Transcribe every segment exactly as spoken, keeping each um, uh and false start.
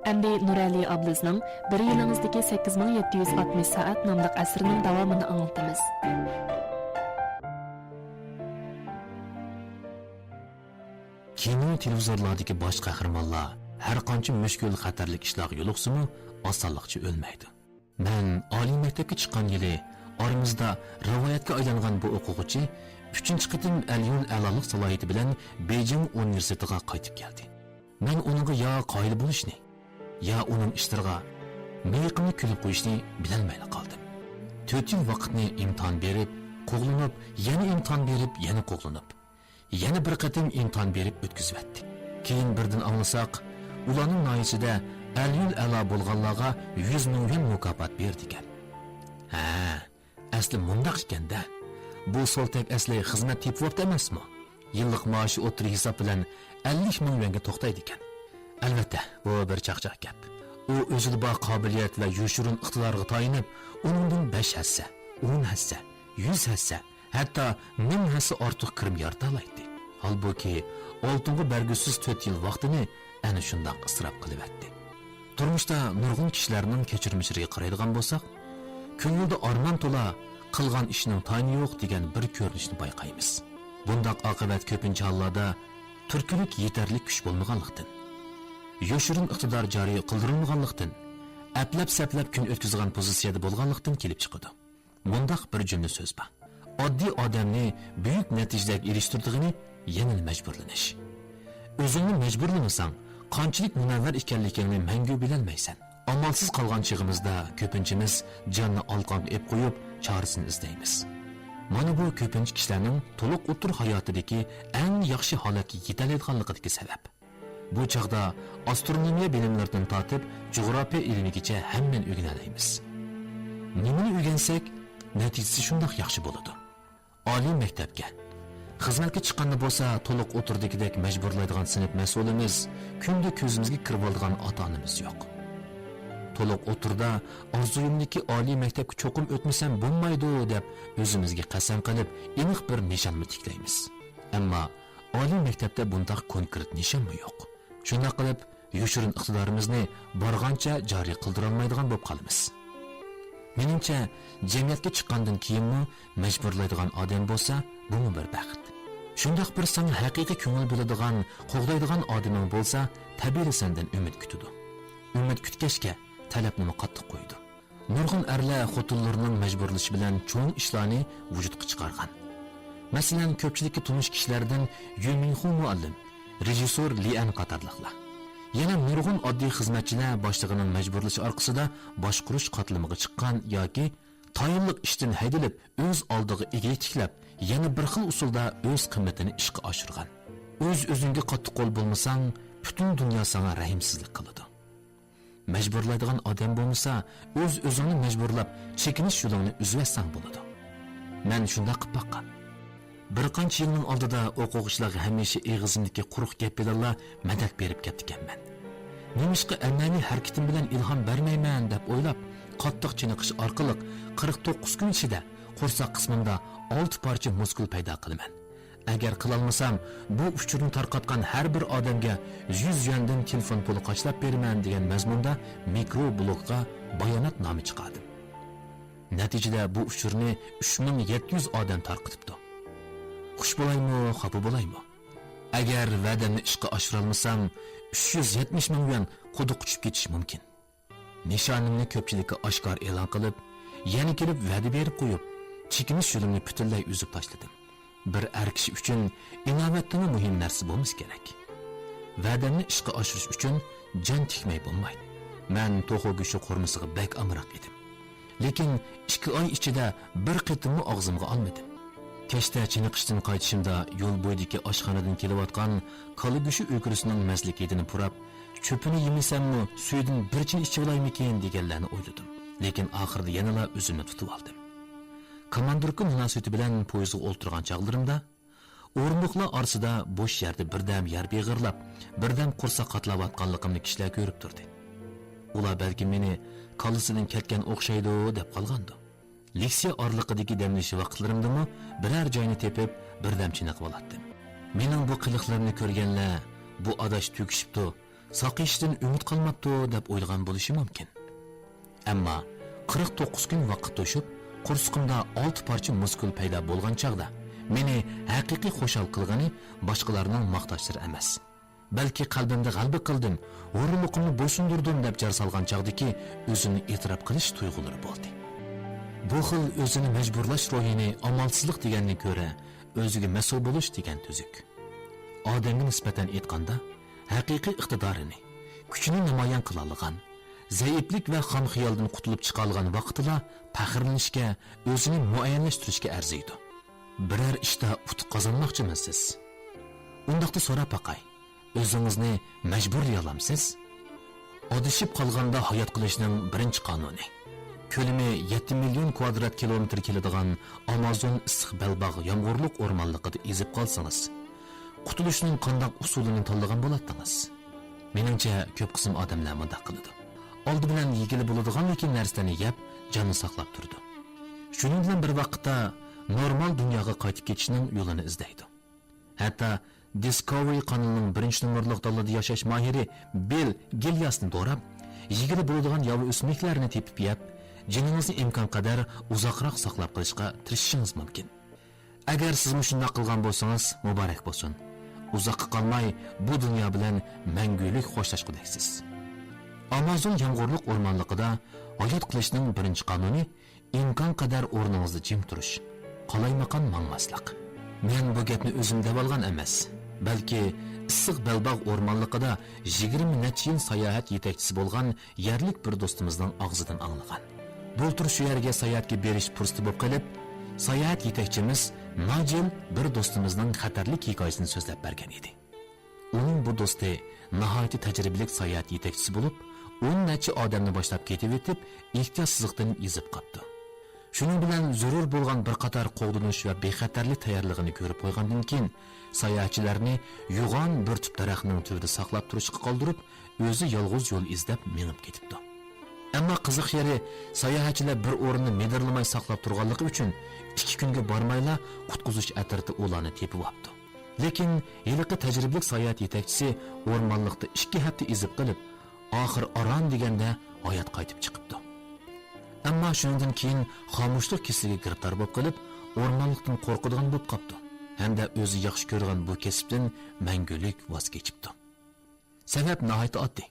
ئەمدى نۇرئەلى ئابلىزنىڭ بىر يىلىڭىزدىكى سەككىز مىڭ يەتتە يۈز ئاتمىش سائەت ناملىق ئەسىرىنىڭ داۋامىنى ئاڭلىتىمىز. كىنو، تېلېۋىزورلاردىكى باش قەھرىمانلار ھەر قانچە مۈشكۈل، خەتەرلىك ئىشلارغا يولۇقسىمۇ، ئاسانلىقچە ئۆلمەيدۇ. مەن ئالىي مەكتەپكە چىققان يىلى ئارىمىزدا رىۋايەتكە ئايلانغان بۇ ئوقۇغۇچى ئۈچىنچى قېتىم ئەليۇل ئەلالىق سالاھىيىتى بىلەن بېيجىڭ ئۇنىۋېرسىتېتىغا قايتىپ كەلدى. مەن ئۇنىڭغا يا قايىل بولۇشنى، يا ئۇنىڭ ئىشلىرىغا مىيىقىمنى كۈلۈپ قويۇشنى بىلەلمەيلا قالدىم. تۆت يىل ۋاقىتنى ئىمتىھان بېرىپ، قوغلىنىپ، يەنە ئىمتىھان بېرىپ، يەنە قوغلىنىپ، يەنە بىر قېتىم ئىمتىھان بېرىپ ئۆتكۈزۈۋەتتى. كېيىن بىردىن ئاڭلىساق، ئۇلارنىڭ ناھىيىسىدە ئەليۇل ئەلا بولغانلارغا يۈز مىڭ يۈەن مۇكاپات بېرىدىكەن. ھە، ئەسلى مۇنداق ئىكەن-دە. بۇ سولتەك ئەسلى خىزمەت تېپىۋاپتۇ ئەمەسمۇ؟ يىللىق مائاشى ئوتتۇرا ھېساب بىلەن ئەللىك مىڭ يۈەنگە توختايدىكەن. ئەلۋەتتە، بۇ بىر چاقچاق گەپ. ئۇ ئۆزىدە بار قابىلىيەت ۋە يوشۇرۇن ئىقتىدارغا تايىنىپ، ئۇنىڭدىن بەش ھەسسە، ئون ھەسسە، يۈز ھەسسە، ھەتتا مىڭ ھەسسە ئارتۇق كىرىم يارىتالايتتى. ھالبۇكى، ئالتۇنغا بەرگۈسىز تۆت يىل ۋاقتىنى ئەنە شۇنداق ئىسراپ قىلىۋەتتى. تۇرمۇشتا نۇرغۇن كىشىلەرنىڭ كەچۈرمىشلىرىگە قارايدىغان بولساق، كۆڭلىدە ئارمان تولا، قىلغان ئىشنىڭ تايىنى يوق دېگەن بىر كۆرۈنۈشنى بايقايمىز. بۇنداق ئاقىۋەت كۆپىنچە ھاللاردا تۈرتكىلىك يېتەرلىك كۈچ بولمىغانلىقتىن، يوشۇرۇن ئىقتىدار جارى قىلدۇرۇلمىغانلىقتىن، ئەپلەپ-سەپلەپ كۈن ئۆتكۈزىدىغان پوزىتسىيەدە بولغانلىقتىن كېلىپ چىقىدۇ. مۇنداق بىر جۈملە سۆز بار. ئاددىي ئادەمنى بۈيۈك نەتىجىلەرگە ئېرىشتۈرىدىغىنى يەنىلا مەجبۇرلىنىش. ئۆزۈڭنى مەجبۇرلىمىساڭ، قانچىلىك مۇنەۋۋەر ئىكەنلىكىڭنى مەڭگۈ بىلەلمەيسەن. ئامالسىز قالغان چېغىمىزدا كۆپىنچىمىز جاننى ئالقانغا ئېلىپ قويۇپ، چارىسىنى ئىزدەيمىز. مانا بۇ كۆپىنچە كىشىلەرنىڭ تولۇق ئوتتۇرا ھاياتىدىكى ئەڭ ياخشى ھالەتكە يېتەلەيدىغانلىقىدىكى سەۋەب. بۇ چاغدا ئاسترونومىيە بىلىملىرىدىن تارتىپ جۇغراپىيە ئىلمىگىچە ھەممىنى ئۆگىنەلەيمىز. نېمىنى ئۆگەنسەك، نەتىجىسى شۇنداق ياخشى بولىدۇ. ئالىي مەكتەپكە، خىزمەتكە چىققاندا بولسا تولۇق ئوتتۇرىدىكىدەك مەجبۇرلايدىغان سىنىپ مەسئۇلىمىز، كۈندە كۆزىمىزگە كىرىۋالىدىغان ئاتا-ئانىمىز يوق. تولۇق ئوتتۇرىدا ئارزۇيۇمدىكى ئالىي مەكتەپكە چوقۇم ئۆتمىسەم بولمايدۇ دەپ ئۆزىمىزگە قەسەم قىلىپ ئېنىق بىر نىشانمۇ تىكلەيمىز. ئەمما ئالىي مەكتەپتە بۇنداق كونكرېت نىشانمۇ يوق. شۇنداق قىلىپ، يوشۇرۇن ئىقتىدارىمىزنى بارغانچە جارى قىلدۇرالمايدىغان بولۇپ قالىمىز. مېنىڭچە، جەمئىيەتكە چىققاندىن كېيىنمۇ مەجبۇرلايدىغان ئادەم بولسا، بۇمۇ بىر بەخت. شۇنداق بىر ساڭا ھەقىقىي كۆڭۈل بۆلىدىغان، قوغدايدىغان ئادىمىڭ بولسا، تەبىئىيلا سەندىن ئۈمىد كۈتىدۇ. ئۈمىد كۈتكەچكە، تەلەپنىمۇ قاتتىق قويىدۇ. نۇرغۇن ئەرلەر خوتۇنلىرىنىڭ مەجبۇرلىشى بىلەن چوڭ ئىشلارنى ۋۇجۇدقا چىقارغان. مەسىلەن، كۆپچىلىككە تونۇش كىشىلەردىن يۈ مىنخۇ مۇئەللىم، رېژىسسور لى ئەن قاتارلىقلار. يەنە نۇرغۇن ئاددىي خىزمەتچىلەر باشلىقىنىڭ مەجبۇرلىشى ئارقىسىدا باشقۇرۇش قاتلىمىغا چىققان ياكى تايىنلىق ئىشتىن ھەيدىلىپ، ئۆز ئالدىغا ئىگىلىك تىكلەپ، يەنە بىر خىل ئۇسۇلدا ئۆز قىممىتىنى ئىشقا ئاشۇرغان. ئۆز-ئۆزۈڭگە قاتتىق قول بولمىساڭ، پۈتۈن دۇنيا ساڭا رەھىمسىزلىك قىلىدۇ. مەجبۇرلايدىغان ئادەم بولمىسا، ئۆز-ئۆزۈڭنى مەجبۇرلاپ، چېكىنىش يولۇڭنى ئۈزۈۋەتسەڭ بولىدۇ. مەن شۇنداق قىپ باققان. بىر قانچە يىلنىڭ ئالدىدا ئوقۇغۇچىلارغا ھەمىشە ئېغىزىمدىكى قۇرۇق گەپ بىلەنلا مەدەت بېرىپ كەپتىكەنمەن. نېمىشقا ئەنئەنىۋى ھەرىكىتىم بىلەن ئىلھام بەرمەيمەن دەپ ئويلاپ، قاتتىق چېنىقىش ئارقىلىق قىرىق توققۇز كۈن ئىچىدە قورساق قىسمىمدا ئالتە پارچە مۇسكۇل پەيدا قىلىمەن. ئەگەر قىلالمىسام، بۇ ئۇچۇرنى تارقاتقان ھەر بىر ئادەمگە يۈز يۈەندىن تېلېفون پۇلى قاچىلاپ بېرىمەن دېگەن مەزمۇندا مىكرو بلوگقا باياناتنامە چىقاردىم. نەتىجىدە بۇ ئۇچۇرنى ئۈچ مىڭ يەتتە يۈز ئادەم تارقىتىپتۇ. خۇش بولايمۇ، خاپا بولايمۇ؟ ئەگەر ۋەدەمنى ئىشقا ئاشۇرالمىسام، ئۈچ يۈز يەتمىش مىڭ يۈەن قۇدۇق ئۇچۇپ كېتىشى مۇمكىن. نىشانىمنى كۆپچىلىككە ئاشكارا ئېلان قىلىپ، يەنە كېلىپ ۋەدە بېرىپ قويۇپ، چېكىنىش يولۇمنى پۈتۈنلەي ئۈزۈپ تاشلىدىم. بىر ئەر كىشى ئۈچۈن ئىناۋەتتىنمۇ مۇھىم نەرسە بولمىسا كېرەك. ۋەدەمنى ئىشقا ئاشۇرۇش ئۈچۈن جان تىكمەي بولمايدۇ. مەن توخۇ گۆشى قورۇمىسىغا بەك ئامراق ئىدىم. لېكىن ئىككى ئاي ئىچىدە بىر قېتىممۇ ئاغزىمغا ئالمىدىم. كەچتە چېنىقىشتىن قايتىشىمدا يول بويىدىكى ئاشخانىدىن كېلىۋاتقان كالا گۆشى ئۆكۈرىسىنىڭ مەستلىك ھىدىنى پۇراپ، چۆپىنى يېمىسەممۇ، سۈيىدىن بىر چىنە ئىچىۋالايمىكىن دېگەنلەرنى ئويلىدىم. لېكىن ئاخىرىدا يەنىلا ئۆزۈمنى تۇتۇۋالدىم. كاماندىركا مۇناسىۋىتى بىلەن پويىزغا ئولتۇرغان چاغلىرىمدا، ئورۇندۇقلار ئارىسىدا بوش يەردە بىردەم يار بېغىرلاپ، بىردەم قورساق قاتلاۋاتقانلىقىمنى كىشىلەر كۆرۈپ تۇردى. ئۇلار بەلكىم مېنى كاللىسىدىن كەتكەن ئوخشايدۇ دەپ قالغاندۇ. لېكسىيە ئارىلىقىدىكى دەم ئېلىش ۋاقىتلىرىمدىمۇ بىرەر جاينى تېپىپ، بىردەم چېنىقىۋالاتتىم. مېنىڭ بۇ قىلىقلىرىمنى كۆرگەنلەر، «بۇ ئاداش تۈگىشىپتۇ، ساقىيىشتىن ئۈمىد قالماپتۇ دەپ ئويلىغان بولۇشى مۇمكىن. ئەمما قىرىق توققۇز كۈن ۋاقىت توشۇپ، قورسىقىمدا ئالتە پارچە مۇسكۇل پەيدا بولغان چاغدا، مېنى ھەقىقىي خۇشال قىلغىنى باشقىلارنىڭ ماختاشلىرى ئەمەس، بەلكى قەلبىمدە غەلىبە قىلدىم، ھۇرۇنلۇقۇمنى بويسۇندۇردۇم دەپ جار سالغان چاغدىكى ئۆزىنى ئېتىراپ قىلىش تۇيغۇلىرى بولدى. بۇ خىل ئۆزىنى مەجبۇرلاش روھىنى ئامالسىزلىق دېگەندىن كۆرە، ئۆزىگە مەسئۇل بولۇش دېگەن تۈزۈك. ئادەمگە نىسبەتەن ئېيتقاندا، ھەقىقىي ئىقتىدارىنى، كۈچىنى نامايان قىلالىغان، زەئىپلىك ۋە خام خىيالدىن قۇتۇلۇپ چىقالىغان ۋاقتىلا پەخىرلىنىشكە، ئۆزىنى مۇئەييەنلەشتۈرۈشكە ئەرزىيدۇ. بىرەر ئىشتا ئۇتۇق قازانماقچىمۇسىز؟ ئۇنداقتا سوراپ باقاي، ئۆزىڭىزنى مەجبۇرلىيالامسىز؟ ئادىشىپ قالغاندا ھايات قېلىشنىڭ بىرىنچى قانۇنى. كۆلىمى يەتتە مىليون كۋادرات كىلومېتىر كېلىدىغان ئامازون ئىسسىق بەلباغ يامغۇرلۇق ئورمانلىقىدا ئېزىپ قالسىڭىز، قۇتۇلۇشنىڭ قانداق ئۇسۇلىنى تاللىغان بولاتتىڭىز؟ مېنىڭچە، كۆپ قىسىم ئادەملەر مۇنداق قىلىدۇ. ئالدى بىلەن يېگىلى بولىدىغانلىكى نەرسىلەرنى يەپ، جاننى ساقلاپ تۇرىدۇ. شۇنىڭ بىلەن بىر ۋاقىتتا نورمال دۇنياغا قايتىپ كېتىشنىڭ يولىنى ئىزدەيدۇ. ھەتتا Discovery قانىلىنىڭ بىرىنچى نومۇرلۇق دالىدا ياشاش ماھىرى بىل گىلياسنى دوراپ، يېگىلى بولىدىغان ياۋا ئۆسۈملۈكلەرنى تېپىپ يەپ، جېنىڭىزنى ئىمكانقەدەر ئۇزاقراق ساقلاپ قېلىشقا تىرىشىشىڭىز مۇمكىن. ئەگەر سىزمۇ شۇنداق قىلغان بولسىڭىز، مۇبارەك بولسۇن. ئۇزاققا قالماي بۇ دۇنيا بىلەن مەڭگۈلۈك خوشلاشقۇدەكسىز. ئامازون يامغۇرلۇق ئورمانلىقىدا ھايات قېلىشنىڭ بىرىنچى قانۇنى ئىمكانقەدەر ئورنىڭىزدا جىم تۇرۇش، قالايمىقان ماڭماسلىق. مەن بۇ گەپنى ئۆزۈم دەۋالغان ئەمەس، بەلكى ئىسسىق بەلباغ ئورمانلىقىدا يىگىرمە نەچچە يىل ساياھەت يېتەكچىسى بولغان يەرلىك بىر دوستىمىزنىڭ ئاغزىدىن ئاڭلىغان. بۇلتۇر شۇ يەرگە ساياھەتكە بېرىش پۇرسىتى بولۇپ قېلىپ، ساياھەت يېتەكچىمىز ناجىل بىر دوستىمىزنىڭ خەتەرلىك ھېكايىسىنى سۆزلەپ بەرگەن ئىدى. ئۇنىڭ بۇ دوستى ناھايىتى تەجرىبىلىك ساياھەت يېتەكچىسى بولۇپ، ئون نەچچە ئادەمنى باشلاپ كېتىۋېتىپ، ئېھتىياتسىزلىقتىن ئېزىپ قاپتۇ. شۇنىڭ بىلەن زۆرۈر بولغان بىر قاتار قوغدىنىش ۋە بىخەتەرلىك تەييارلىقىنى كۆرۈپ قويغاندىن كېيىن، ساياھەتچىلەرنى يوغان بىر تۈپ دەرەخنىڭ تۈۋىدە ساقلاپ تۇرۇشقا قالدۇرۇپ، ئۆزى يالغۇز يول ئىزدەپ مېڭىپ كېتىپتۇ. ئەمما قىزىق يېرى، ساياھەتچىلەر بىر ئورۇندا مىدىرلىماي ساقلاپ تۇرغانلىقى ئۈچۈن، ئىككى كۈنگە بارمايلا قۇتقۇزۇش ئەترىتى ئۇلارنى تېپىۋاپتۇ. لېكىن ھېلىقى تەجرىبىلىك ساياھەت يېتەكچىسى ئورمانلىقتا ئىككى ھەپتە ئېزىپ قېلىپ، ئاخىر ئاران دېگەندە ھايات قايتىپ چىقىپتۇ. ئەمما شۇنىڭدىن كېيىن خامۇشلۇق كېسىلىگە گىرىپتار بولۇپ قېلىپ، ئورمانلىقتىن قورقىدىغان بولۇپ قاپتۇ ھەمدە ئۆزى ياخشى كۆرگەن بۇ كەسىپتىن مەڭگۈلۈك ۋاز كېچىپتۇ. سەۋەب ناھايىتى ئاددىي.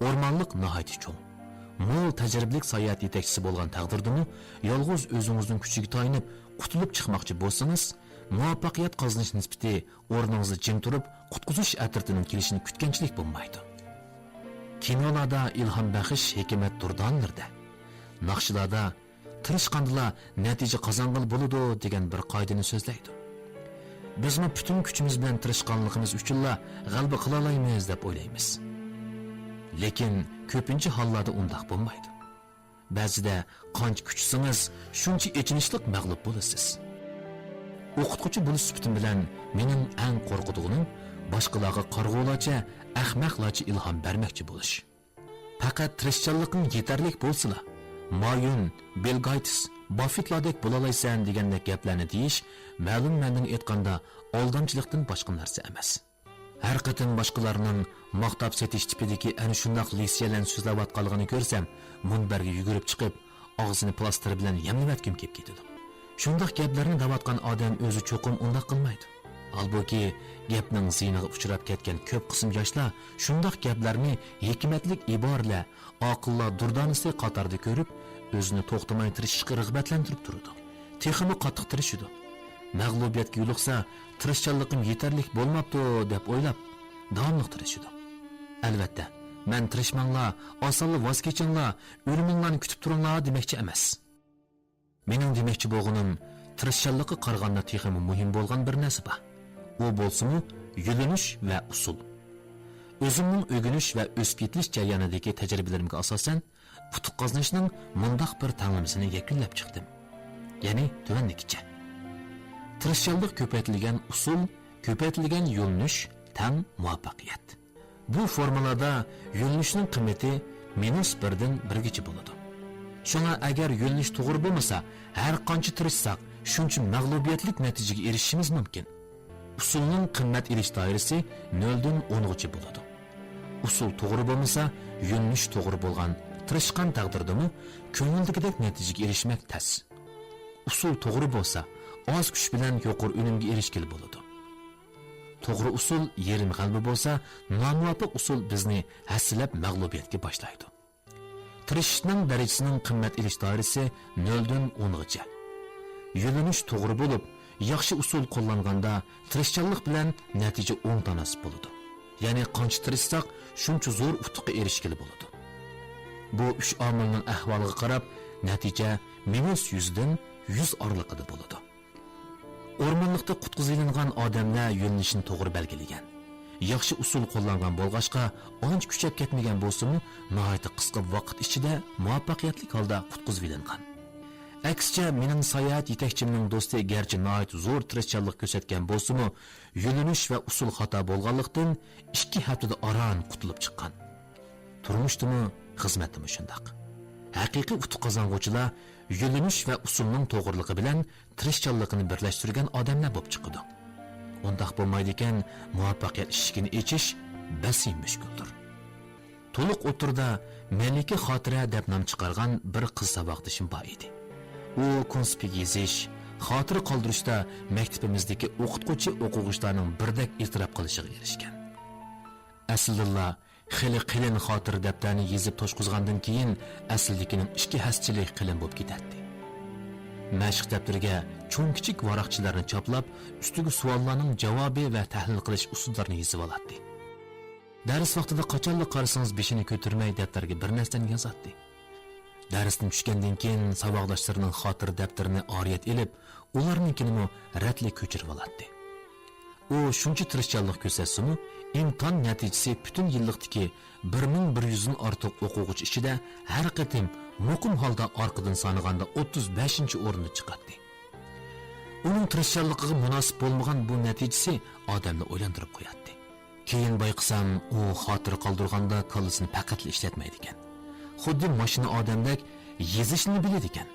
ئورمانلىق ناھايىتى چوڭ. مول تەجرىبىلىك ساياھەت يېتەكچىسى بولغان تەقدىردىمۇ، يالغۇز ئۆزىڭىزنىڭ كۈچىگە تايىنىپ قۇتۇلۇپ چىقماقچى بولسىڭىز، مۇۋەپپەقىيەت قازىنىش نىسبىتى ئورنىڭىزدا جىم تۇرۇپ قۇتقۇزۇش ئەترىتىنىڭ كېلىشىنى كۈتكەنچىلىك بولمايدۇ. كىنولاردا ئىلھام بەخش ھېكمەت دۇردانىلىرىدە، ناخشىلاردا تىرىشقاندىلا نەتىجە قازانغىلى بولىدۇ دېگەن بىر قائىدىنى سۆزلەيدۇ. بىزمۇ پۈتۈن كۈچىمىز بىلەن تىرىشقانلىقىمىز ئۈچۈنلا غەلىبە قىلالايمىز دەپ ئويلايمىز. لېكىن كۆپىنچە ھاللاردا ئۇنداق بولمايدۇ. بەزىدە قانچە كۈچىسىڭىز، شۇنچە ئېچىنىشلىق مەغلۇپ بولىسىز. ئوقۇتقۇچى بولۇش سۈپىتىم بىلەن مېنىڭ ئەڭ قورقىدىغىنىم باشقىلارغا قارىغۇلارچە، ئەخمەقلارچە ئىلھام بەرمەكچى بولۇش. پەقەت تىرىشچانلىقىڭ يېتەرلىك بولسىلا، مايون، بىل گايتس، باففېتلاردەك بولالايسەن دېگەندەك گەپلەرنى دېيىش مەلۇم مەنىدىن ئېيتقاندا ئالدامچىلىقتىن باشقا نەرسە ئەمەس. ھەر قېتىم باشقىلارنىڭ ماختاپ سېتىش تىپىدىكى ئەنە شۇنداق لېسىيەلەرنى سۆزلەۋاتقانلىقىنى كۆرسەم، مۇنبەرگە يۈگۈرۈپ چىقىپ، ئاغزىنى پلاستىر بىلەن يەملىۋەتكۈم كېلىپ كېتىدۇ. شۇنداق گەپلەرنى دەۋاتقان ئادەم ئۆزى چوقۇم ئۇنداق قىلمايدۇ. ھالبۇكى، گەپنىڭ زىيىنىغا ئۇچراپ كەتكەن كۆپ قىسىم ياشلار شۇنداق گەپلەرنى ھېكمەتلىك ئىبارىلەر، ئاقىللار دۇردانىسى قاتارىدا كۆرۈپ، ئۆزىنى توختىماي تىرىشىشقا رىغبەتلەندۈرۈپ تۇرىدۇ. تېخىمۇ قاتتىق تىرىشىدۇ. مەغلۇبىيەتكە يولۇقسا، تىرىشچانلىقىم يېتەرلىك بولماپتۇ، دەپ ئويلاپ، داۋاملىق تىرىشىدۇ. ئەلۋەتتە، مەن تىرىشماڭلار، ئاسانلا ۋاز كېچىڭلار، ئۆلۈمۈڭلارنى كۈتۈپ تۇرۇڭلار دېمەكچى ئەمەس. مېنىڭ دېمەكچى بولغىنىم، تىرىشچانلىققا قارىغاندا تېخىمۇ مۇھىم بولغان بىر نەرسە بار. ئۇ بولسىمۇ يۆنىلىش ۋە ئۇسۇل. ئۆزۈمنىڭ ئۆگىنىش ۋە ئۆسۈپ يېتىلىش جەريانىدىكى تەجرىبىلىرىمگە ئاساسەن، ئۇتۇق قازىنىشنىڭ مۇنداق بىر تەڭلىمىسىنى يەكۈنلەپ چىقتىم. يەنى تۆۋەندىكىچە. تىرىشچانلىق كۆپەيتىلگەن ئۇسۇل، كۆپەيتىلگەن يۆنىلىش تەڭ مۇۋەپپەقىيەت. بۇ فورمۇلادا يۆنىلىشنىڭ قىممىتى مىنۇس بىردىن بىرگىچە بولىدۇ. شۇڭا ئەگەر يۆنىلىش توغرا بولمىسا، ھەر قانچە تىرىشساق، شۇنچە مەغلۇبىيەتلىك نەتىجىگە ئېرىشىشىمىز مۇمكىن. ئۇسۇلنىڭ قىممەت ئېلىش دائىرىسى نۆلدىن ئونغىچە بولىدۇ. ئۇسۇل توغرا بولمىسا، يۆنىلىش توغرا بولغان تىرىشقان تەقدىردىمۇ كۆڭۈلدىكىدەك نەتىجىگە ئېرىشمەك تەس. ئۇسۇل توغرا بولسا، ئاز كۈچ بىلەن يۇقىرى ئۈنۈمگە ئېرىشكىلى بولىدۇ. توغرا ئۇسۇل يېرىم غەلىبە بولسا، نامۇۋاپىق ئۇسۇل بىزنى ھەسسىلەپ مەغلۇبىيەتكە باشلايدۇ. تىرىشىشنىڭ دەرىجىسىنىڭ قىممەت ئېلىش دائىرىسى نۆلدىن ئونغىچە. يۆنىلىش توغرا بولۇپ، ياخشى ئۇسۇل قوللانغاندا تىرىشچانلىق بىلەن نەتىجە ئوڭ تاناسىپ بولىدۇ. يەنى قانچە تىرىشساق، شۇنچە زور ئۇتۇققا ئېرىشكىلى بولىدۇ. بۇ ئۈچ ئامىلنىڭ ئەھۋالىغا قاراپ، نەتىجە مىنۇس يۈزدىن يۈز ئارىلىقىدا بولىدۇ. ئورمانلىقتا قۇتقۇزۇۋېلىنغان ئادەملەر يۆنىلىشنى توغرا بەلگىلىگەن. ياخشى ئۇسۇل قوللانغان بولغاچقا، ئانچە كۈچەپ كەتمىگەن بولسىمۇ، ناھايىتى قىسقا ۋاقىت ئىچىدە مۇۋەپپەقىيەتلىك ھالدا قۇتقۇزۇۋېلىنغان. ئەكسىچە، مېنىڭ ساياھەت يېتەكچىمنىڭ دوستى گەرچە ناھايىتى زور تىرىشچانلىق كۆرسەتكەن بولسىمۇ، يۆنىلىش ۋە ئۇسۇل خاتا بولغانلىقتىن، ئىككى ھەپتىدە ئاران قۇتۇلۇپ چىققان. تۇرمۇشتىمۇ، خىزمەتتىمۇ شۇنداق. ھەقىقىي ئۇتۇق قازانغۇچىلار يۆنىلىش ۋە ئۇسۇلنىڭ توغرىلىقى بىلەن تىرىشچانلىقىنى بىرلەشتۈرگەن ئادەملەر بولۇپ چىقىدۇ. ئۇنداق بولمايدىكەن، مۇۋەپپەقىيەت ئىشىكىنى ئېچىش بەسى مۈشكۈلدۇر. تولۇق ئوتتۇرىدا مەلىكە خاتىرە دەپ نام چىقارغان بىر قىز ساۋاقدىشىم بار ئىدى. ئۇ كونسپىكت يېزىش، خاتىرە قالدۇرۇشتا مەكتىپىمىزدىكى ئوقۇتقۇچى ئوقۇغۇچىلارنىڭ بىردەك ئېتىراپ قىلىشىغا ئېرىشكەن. ئەسلىدىنلا خېلى قېلىن خاتىرە دەپتەرنى يېزىپ توشقۇزغاندىن كېيىن، ئەسلىدىكىنىڭ ئىككى ھەسسىچىلىك قېلىن بولۇپ كېتەتتى. مەشىق دەپتىرىگە چوڭ-كىچىك ۋاراقچىلارنى چاپلاپ، ئۈستىگە سوئاللارنىڭ جاۋابى ۋە تەھلىل قىلىش ئۇسۇللىرىنى يېزىۋالاتتى. دەرس ۋاقتىدا قاچانلا قارىسىڭىز بېشىنى كۆتۈرمەي دەپتەرگە بىر نەرسىنى يازاتتى. دەرستىن چۈشكەندىن كېيىن ساۋاقداشلىرىنىڭ خاتىرە دەپتىرىنى ئارىيەت ئېلىپ، ئۇلارنىڭكىنىمۇ رەتلىك كۆچۈرۈۋالاتتى. ئۇ شۇنچە تىرىشچانلىق كۆرسەتسىمۇ، ئىمتىھان نەتىجىسى پۈتۈن يىللىقتىكى بىر مىڭ بىر يۈزدىن ئارتۇق ئوقۇغۇچى ئىچىدە ھەر قېتىم مۇقىم ھالدا ئارقىدىن سانىغاندا ئوتتۇز بەشىنچى ئورۇندا چىقاتتى. ئۇنىڭ تىرىشچانلىقىغا مۇناسىپ بولمىغان بۇ نەتىجىسى ئادەمنى ئويلاندۇرۇپ قوياتتى. كېيىن بايقىسام، ئۇ خاتىرە قالدۇرغاندا كاللىسىنى پەقەتلا ئىشلەتمەيدىكەن. خۇددى ماشىنا ئادەمدەك يېزىشنى بىلىدىكەن.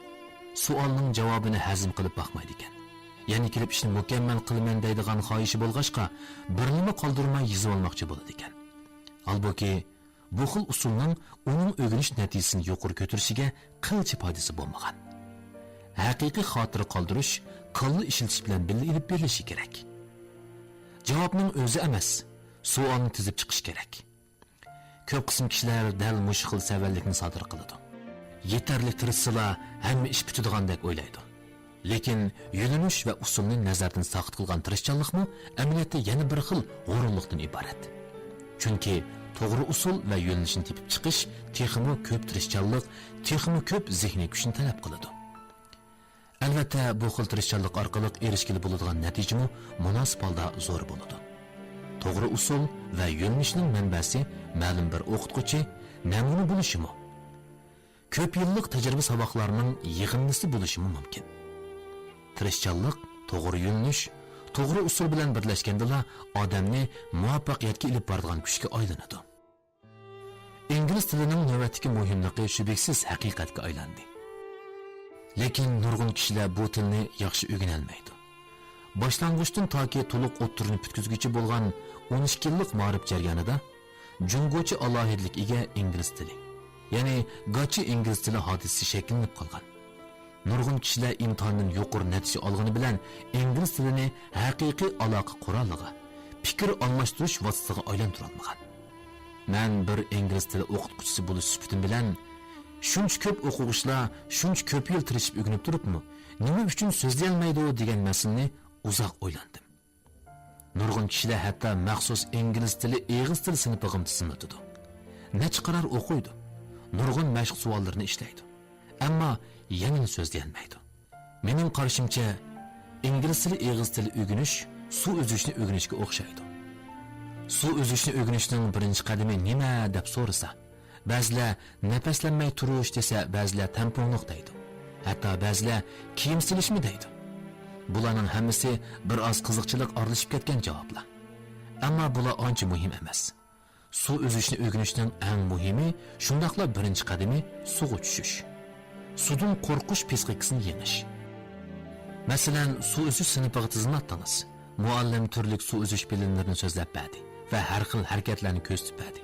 سوئالنىڭ جاۋابىنى ھەزىم قىلىپ باقمايدىكەن. يەنە كېلىپ ئىشنى مۇكەممەل قىلىمەن دەيدىغان خاھىشى بولغاچقا، بىرنېمە قالدۇرماي يېزىۋالماقچى بولىدىكەن. ھالبۇكى، بۇ خىل ئۇسۇلنىڭ ئۇنىڭ ئۆگىنىش نەتىجىسىنى يۇقىرى كۆتۈرۈشىگە قىلچە پايدىسى بولمىغان. ھەقىقىي خاتىرە قالدۇرۇش كاللا ئىشلىتىش بىلەن بىللە ئېلىپ بېرىلىشى كېرەك. جاۋابنىڭ ئۆزى ئەمەس، سوئالنى تىزىپ چىقىش كېرەك. كۆپ قىسىم كىشىلەر دەل مۇشۇ خىل سەۋەنلىكنى سادىر قىلىدۇ. يېتەرلىك تىرىشسىلا، ھەممە ئىش پۈتىدىغاندەك ئويلايدۇ. لېكىن يۆنىلىش ۋە ئۇسۇلنى نەزەردىن ساقىت قىلغان تىرىشچانلىقمۇ ئەمەلىيەتتە يەنە بىر خىل ھۇرۇنلۇقتىن ئىبارەت. چۈنكى توغرا ئۇسۇل ۋە يۆنىلىشنى تېپىپ چىقىش تېخىمۇ كۆپ تىرىشچانلىق، تېخىمۇ كۆپ زېھنىي كۈچنى تەلەپ قىلىدۇ. ئەلۋەتتە، بۇ خىل تىرىشچانلىق ئارقىلىق ئېرىشكىلى بولىدىغان نەتىجىمۇ مۇناسىپ ھالدا زور بولىدۇ. توغرا ئۇسۇل ۋە يۆنىلىشنىڭ مەنبەسى مەلۇم بىر ئوقۇتقۇچى، نەمۇنە بولۇشىمۇ، كۆپ يىللىق تەجرىبە ساۋاقلارنىڭ يىغىندىسى بولۇشىمۇ مۇمكىن. تىرىشچانلىق، توغرا يۆنىلىش، توغرا ئۇسۇل بىلەن بىرلەشكەندىلا ئادەمنى مۇۋەپپەقىيەتكە ئېلىپ بارىدىغان كۈچكە ئايلىنىدۇ. ئىنگلىز تىلىنىڭ نۆۋەتتىكى مۇھىملىقى شۈبھىسىز ھەقىقەتكە ئايلاندى. لېكىن نۇرغۇن كىشىلەر بۇ تىلنى ياخشى ئۆگىنەلمەيدۇ. باشلانغۇچتىن تاكى تولۇق ئوتتۇرىنى پۈتكۈزگۈچە بولغان ئون ئىككى يىللىق مائارىپ جەريانىدا جۇڭگوچە ئالاھىدىلىككە ئىگە ئىنگلىز تىلى، يەنى گاچا ئىنگلىز تىلى ھادىسىسى شەكىللىنىپ قالغان. نۇرغۇن كىشىلەر ئىمتىھاندىن يۇقىرى نەتىجە ئالغىنى بىلەن ئىنگلىز تىلىنى ھەقىقىي ئالاقە قورالىغا، پىكىر ئالماشتۇرۇش ۋاسىتىسىغا ئايلاندۇرالمىغان. مەن بىر ئىنگلىز تىلى ئوقۇتقۇچىسى بولۇش سۈپىتىم بىلەن، شۇنچە كۆپ ئوقۇغۇچىلار شۇنچە كۆپ يىل تىرىشىپ ئۆگىنىپ تۇرۇپمۇ، نېمە ئۈچۈن سۆزلىيەلمەيدۇ دېگەن مەسىلىنى ئۇزاق ئويلاندىم. نۇرغۇن كىشىلەر ھەتتا مەخسۇس ئىنگلىز تىلى ئېغىز تىلى سىنىپىغىمۇ تىزىملىتىدۇ. نەچچە قارار ئوقۇيدۇ. نۇرغۇن مەشىق سوئاللىرىنى ئىشلەيدۇ. ئەمما يەنىلا سۆزلىيەلمەيدۇ. مېنىڭ قارىشىمچە، ئىنگلىز تىلى ئېغىز تىلى ئۆگىنىش سۇ ئۈزۈشنى ئۆگىنىشكە ئوخشايدۇ. سۇ ئۈزۈشنى ئۆگىنىشنىڭ بىرىنچى قەدىمى نېمە دەپ سورىسا، بەزىلەر نەپەسلەنمەي تۇرۇش دېسە، بەزىلەر تەڭپۇڭلۇق دەيدۇ. ھەتتا بەزىلەر كىيىم سېلىشمۇ دەيدۇ. بۇلارنىڭ ھەممىسى بىر ئاز قىزىقچىلىق ئارىلىشىپ كەتكەن جاۋابلار. ئەمما بۇلار ئانچە مۇھىم ئەمەس. سۇ ئۈزۈشنى ئۆگىنىشنىڭ ئەڭ مۇھىمى، شۇنداقلا بىرىنچى قەدىمى سۇغا چۈشۈش. سۇدىن قورقۇش پىسخىكىسىنى يېڭىش. مەسىلەن، سۇ ئۈزۈش سىنىپىغا تىزىملاتتىڭىز. مۇئەللىم تۈرلۈك سۇ ئۈزۈش بىلىملىرىنى سۆزلەپ بەردى ۋە ھەر خىل ھەرىكەتلەرنى كۆرسىتىپ بەردى.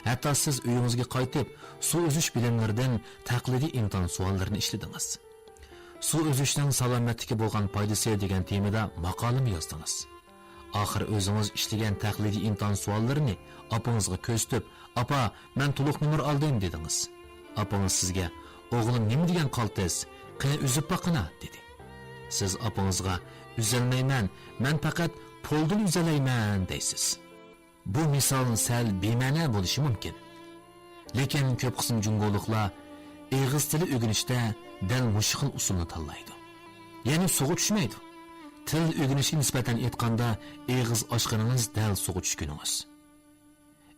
ھەتتا سىز ئۆيىڭىزگە قايتىپ، سۇ ئۈزۈش بىلىملىرىدىن تەقلىدىي ئىمتىھان سوئاللىرىنى ئىشلىدىڭىز. سۇ ئۈزۈشنىڭ سالامەتلىككە بولغان پايدىسى دېگەن تېمىدا ماقالىمۇ يازدىڭىز. ئاخىر ئۆزىڭىز ئىشلىگەن تەقلىدىي ئىمتىھان سوئاللىرىنى ئاپىڭىزغا كۆرسىتىپ، «ئاپا، مەن تولۇق نومۇر ئالدىم» دېدىڭىز. ئاپىڭىز سىزگە، «ئوغلۇم، نېمە دېگەن قالتىس؟ قېنى ئۈزۈپ باققىنا» دېدى. سىز ئاپىڭىزغا، «ئۈزەلمەيمەن، مەن پەقەت پولدىن ئۈزەلەيمەن» دەيسىز. بۇ مىسال سەل بىمەنە بولۇشى مۇمكىن. لېكىن كۆپ قىسىم جۇڭگولۇقلار ئېغىز تىلى ئۆگىنىشتە دەل مۇشۇ خىل ئۇسۇلنى تاللايدۇ. يەنى سۇغا چۈشمەيدۇ. تىل ئۆگىنىشكە نىسبەتەن ئېيتقاندا، ئېغىز ئاچقىنىڭىز دەل سۇغا چۈشكىنىڭىز.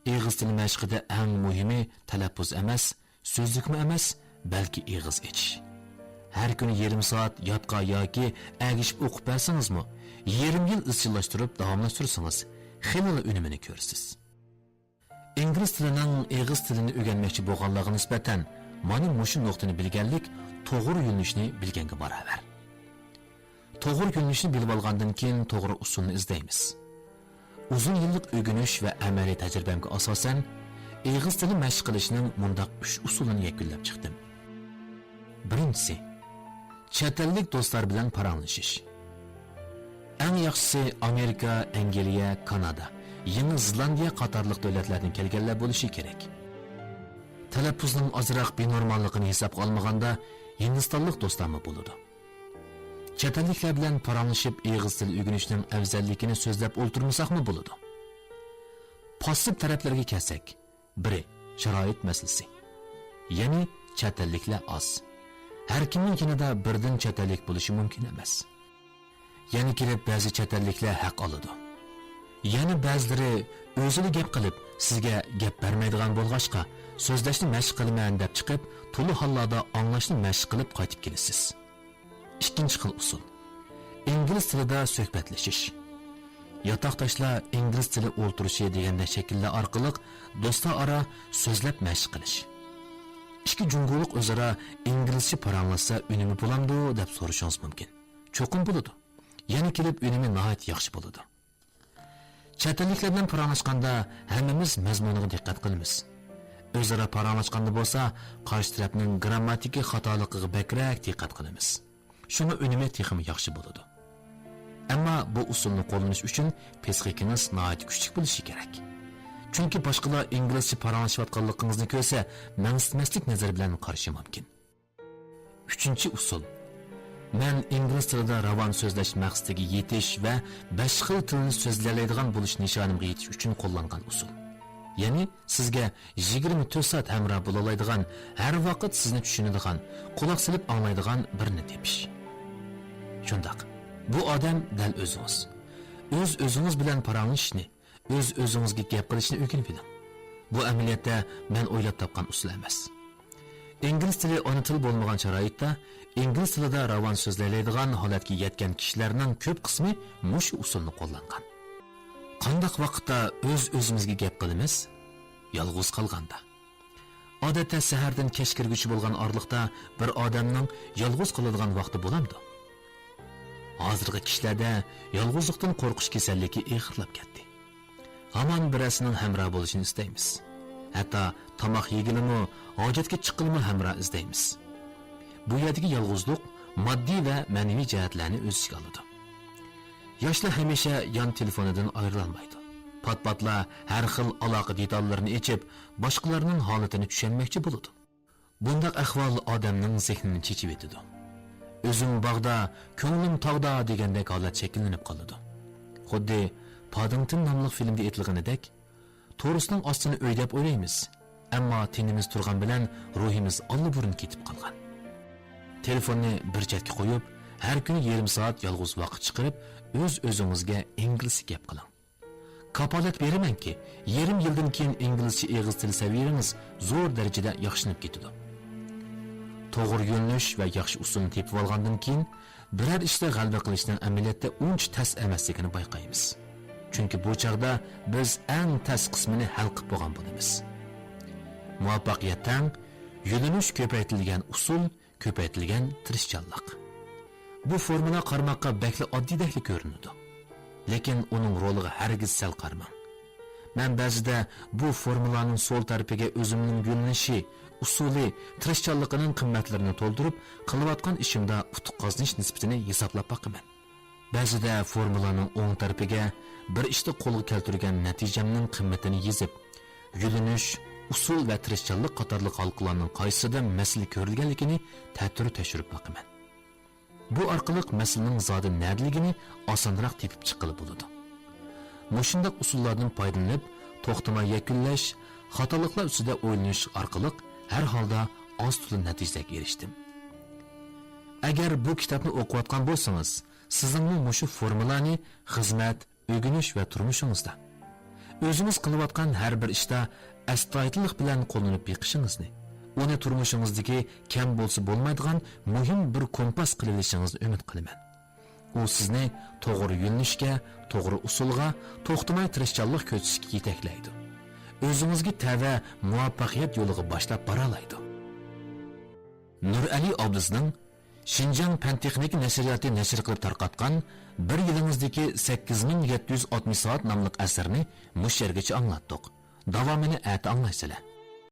ئېغىز تىلى مەشقىدە ئەڭ مۇھىمى تەلەپپۇز ئەمەس، سۆزلۈكمۇ ئەمەس، بەلكى ئېغىز ئېچىش. ھەر كۈنى يېرىم سائەت يادقا ياكى ئەگىشىپ ئوقۇپ بەرسىڭىزمۇ، يېرىم يىل ئىزچىللاشتۇرۇپ داۋاملاشتۇرسىڭىز، خېلىلا ئۈنۈمىنى كۆرىسىز. ئىنگلىز تىلىنىڭ ئېغىز تىلىنى ئۆگەنمەكچى بولغانلارغا نىسبەتەن مانا مۇشۇ نۇقتىنى بىلگەنلىك توغرا يۆنىلىشنى بىلگەنگە باراۋەر. توغرا يۆنىلىشنى بىلىۋالغاندىن كېيىن توغرا ئۇسۇلنى ئىزدەيمىز. ئۇزۇن يىللىق ئۆگىنىش ۋە ئەمەلىي تەجرىبەمگە ئاساسەن، ئېغىز تىلى مەشىق قىلىشنىڭ مۇنداق ئۈچ ئۇسۇلىنى يەكۈنلەپ چىقتىم. بىرىنچىسى، چەت ئەللىك دوستلار بىلەن پاراڭلىشىش. ئەڭ ياخشىسى ئامېرىكا، ئەنگلىيە، كانادا، يېڭى زېلاندىيە قاتارلىق دۆلەتلەردىن كەلگەنلەر بولۇشى كېرەك. تەلەپپۇزنىڭ ئازراق بىنورماللىقىنى ھېسابقا ئالمىغاندا، ھىندىستانلىق دوستلارمۇ بولىدۇ. چەت ئەللىكلەر بىلەن پاراڭلىشىپ ئېغىز تىلى ئۆگىنىشنىڭ ئەۋزەللىكىنى سۆزلەپ ئولتۇرمىساقمۇ بولىدۇ. پاسسىپ تەرەپلەرگە كەلسەك، بىرى، شارائىت مەسىلىسى. يەنى چەت ئەللىكلەر ئاز. ھەر كىمنىڭ يېنىدا بىردىن چەت ئەللىك بولۇشى مۇمكىن ئەمەس. يەنە كېلىپ بەزى چەت ئەللىكلەر ھەق ئالىدۇ. يەنە بەزىلىرى ئۆزىلا گەپ قىلىپ، سىزگە گەپ بەرمەيدىغان بولغاچقا، سۆزلەشنى مەشىق قىلىمەن دەپ چىقىپ، تولا ھاللاردا ئاڭلاشنى مەشىق قىلىپ قايتىپ كېلىسىز. ئىككىنچى خىل ئۇسۇل. ئىنگلىز تىلىدا سۆھبەتلىشىش. ياتاقداشلار ئىنگلىز تىلى ئولتۇرۇشى دېگەندەك شەكىللەر ئارقىلىق دوستلار ئارا سۆزلەپ مەشىق قىلىش. ئىككى جۇڭگولۇق ئۆزئارا ئىنگلىزچە پاراڭلاشسا ئۈنۈمى بولامدۇ دەپ سورىشىڭىز مۇمكىن. چوقۇم بولىدۇ. يەنە كېلىپ ئۈنۈمى ناھايىتى ياخشى بولىدۇ. چەت ئەللىكلەر بىلەن پاراڭلاشقاندا ھەممىمىز مەزمۇنىغا دىققەت قىلىمىز. ئۆزئارا پاراڭلاشقاندا بولسا قارشى تەرەپنىڭ گىرامماتىكا خاتالىقىغا بەكرەك دىققەت قىلىمىز. شۇڭا ئۈنۈمى تېخىمۇ ياخشى بولىدۇ. ئەمما بۇ ئۇسۇلنى قوللىنىش ئۈچۈن پسىخىكىڭىز ناھايىتى كۈچلۈك بولۇشى كېرەك. چۈنكى باشقىلار ئىنگلىزچە پاراڭلىشىۋاتقانلىقىڭىزنى كۆرسە، مەنسىتمەسلىك نەزىرى بىلەن قارىشى مۇمكىن. ئۈچىنچى ئۇسۇل. مەن ئىنگلىز تىلىدا راۋان سۆزلەش مەقسىتىگە يېتىش ۋە بەش خىل تىلنى سۆزلىيەلەيدىغان بولۇش نىشانىمغا يېتىش ئۈچۈن قوللانغان ئۇسۇل. يەنى سىزگە يىگىرمە تۆت سائەت ھەمراھ بولالايدىغان، ھەر ۋاقىت سىزنى چۈشىنىدىغان، قۇلاق سېلىپ ئاڭلايدىغان بىرنى تېپىش. شۇنداق، بۇ ئادەم دەل ئۆزىڭىز. ئۆز-ئۆزىڭىز بىلەن پاراڭلىشىشنى، ئۆز-ئۆزىڭىزگە گەپ قىلىشنى ئۆگىنىۋېلىڭ. بۇ ئەمەلىيەتتە مەن ئويلاپ تاپقان ئۇسۇل ئەمەس. ئىنگلىز تىلى ئانا تىل بولمىغان شارائىتتا ئىنگلىز تىلىدا راۋان سۆزلەيلەيدىغان ھالەتكە يەتكەن كىشىلەرنىڭ كۆپ قىسمى مۇشۇ ئۇسۇلنى قوللانغان. قانداق ۋاقىتتا ئۆز-ئۆزىمىزگە گەپ قىلىمىز؟ يالغۇز قالغاندا. ئادەتتە سەھەردىن كەچ كىرگۈچە بولغان ئارىلىقتا بىر ئادەمنىڭ يالغۇز قالىدىغان ۋاقتى بولامدۇ؟ ھازىرقى كىشىلەردە يالغۇزلۇقتىن قورقۇش كېسەللىكى ئېغىرلاپ كەتتى. ھامان بىرەرسىنىڭ ھەمراھ بولۇشىنى ئىستەيمىز. ھەتتا تاماق يېگىلىمۇ، ھاجەتكە چىققىلىمۇ ھەمراھ ئىزدەيمىز. بۇ يەردىكى يالغۇزلۇق ماددىي ۋە مەنىۋى جەھەتلەرنى ئۆز ئىچىگە ئالىدۇ. ياشلار ھەمىشە يان تېلېفونىدىن ئايرىلالمايدۇ. پات-پاتلا ھەر خىل ئالاقە دېتاللىرىنى ئېچىپ، باشقىلارنىڭ ھالىتىنى چۈشەنمەكچى بولىدۇ. بۇنداق ئەھۋال ئادەمنىڭ زېھنىنى چېچىۋېتىدۇ. «ئۆزۈم باغدا، كۆڭلۈم تاغدا» دېگەندەك ھالەت شەكىللىنىپ قالىدۇ. خۇددى پادىڭتون ناملىق فىلىمدا ئېيتىلغىنىدەك، تورۇسنىڭ ئاستىنى ئۆي دەپ ئويلايمىز، ئەمما تېنىمىز تۇرغان بىلەن روھىمىز ئاللىبۇرۇن كېتىپ قالغان. تېلېفوننى بىر چەتكە قويۇپ، ھەر كۈنى يېرىم سائەت يالغۇز ۋاقىت چىقىرىپ، ئۆز-ئۆزىڭىزگە ئىنگلىزچە گەپ قىلىڭ. كاپالەت بېرىمەنكى، يېرىم يىلدىن كېيىن ئىنگلىزچە ئېغىز تىل سەۋىيەڭىز زور دەرىجىدە ياخشىلىنىپ كېتىدۇ. توغرا يۆنىلىش ۋە ياخشى ئۇسۇلنى تېپىۋالغاندىن كېيىن، بىرەر ئىشتا غەلىبە قىلىشنىڭ ئەمەلىيەتتە ئۇنچە تەس ئەمەسلىكىنى بايقايمىز. چۈنكى بۇ چاغدا بىز ئەڭ تەس قىسمىنى ھەل قىلىپ بولغان بولىمىز. مۇۋەپپەقىيەت تەڭ يۆنىلىش كۆپەيتىلگەن ئۇسۇل، كۆپەيتىلگەن تىرىشچانلىق. بۇ فورمۇلا قارىماققا بەكلا ئاددىيدەكلا كۆرۈنىدۇ. لېكىن ئۇنىڭ رولىغا ھەرگىز سەل قارىماڭ. مەن بەزىدە بۇ فورمۇلانىڭ سول تەرىپىگە ئۆزۈمنىڭ يۆنىلىشى، ئۇسۇلى، تىرىشچانلىقىنىڭ قىممەتلىرىنى تولدۇرۇپ، قىلىۋاتقان ئىشىمدا ئۇتۇق قازىنىش نىسبىتىنى ھېسابلاپ باقىمەن. بەزىدە فورمۇلانىڭ ئوڭ تەرىپىگە بىر ئىشتا قولغا كەلتۈرگەن نەتىجەمنىڭ قىممىتىنى يېزىپ، يۆنىلىش، ئۇسۇل ۋە تىرىشچانلىق قاتارلىق ھالقىلارنىڭ قايسىسىدا مەسىلە كۆرۈلگەنلىكىنى تەتۈر تەكشۈرۈپ باقىمەن. بۇ ئارقىلىق مەسىلىنىڭ زادى نەدىلىكىنى ئاسانراق تېپىپ چىققىلى بولىدۇ. مۇشۇنداق ئۇسۇللاردىن پايدىلىنىپ، توختىماي يەكۈنلەش، خاتالىقلار ئۈستىدە ئويلىنىش ئارقىلىق ھەر ھالدا ئاز-تولا نەتىجىلەرگە ئېرىشتىم. ئەگەر بۇ كىتابنى ئوقۇۋاتقان بولسىڭىز، سىزنىڭمۇ مۇشۇ فورمۇلانى خىزمەت، ئۆگىنىش ۋە تۇرمۇشىڭىزدا، ئۆزىڭىز قىلىۋاتقان ھەر بىر ئىشتا ئەستايىدىللىق بىلەن قوللىنىپ بېقىشىڭىزنى، ئۇنى تۇرمۇشىڭىزدىكى كەم بولسا بولمايدىغان مۇھىم بىر كومپاس قىلىۋېلىشىڭىزنى ئۈمىد قىلىمەن. ئۇ سىزنى توغرا يۆنىلىشكە، توغرا ئۇسۇلغا، توختىماي تىرىشچانلىق كۆرسىتىشكە يېتەكلەيدۇ. ئۆزىڭىزگە تەۋە مۇۋەپپەقىيەت يولىغا باشلاپ بارالايدۇ. نۇرئەلى ئابلىزنىڭ شىنجاڭ پەن تېخنىكا نەشرىياتى نەشر قىلىپ تارقاتقان بىر يىلىڭىزدىكى سەككىز مىڭ يەتتە يۈز ئاتمىش سائەت ناملىق ئەسىرىنى مۇشۇ يەرگىچە ئاڭلاتتۇق. داۋامىنى ئەتە ئاڭلايسىلەر.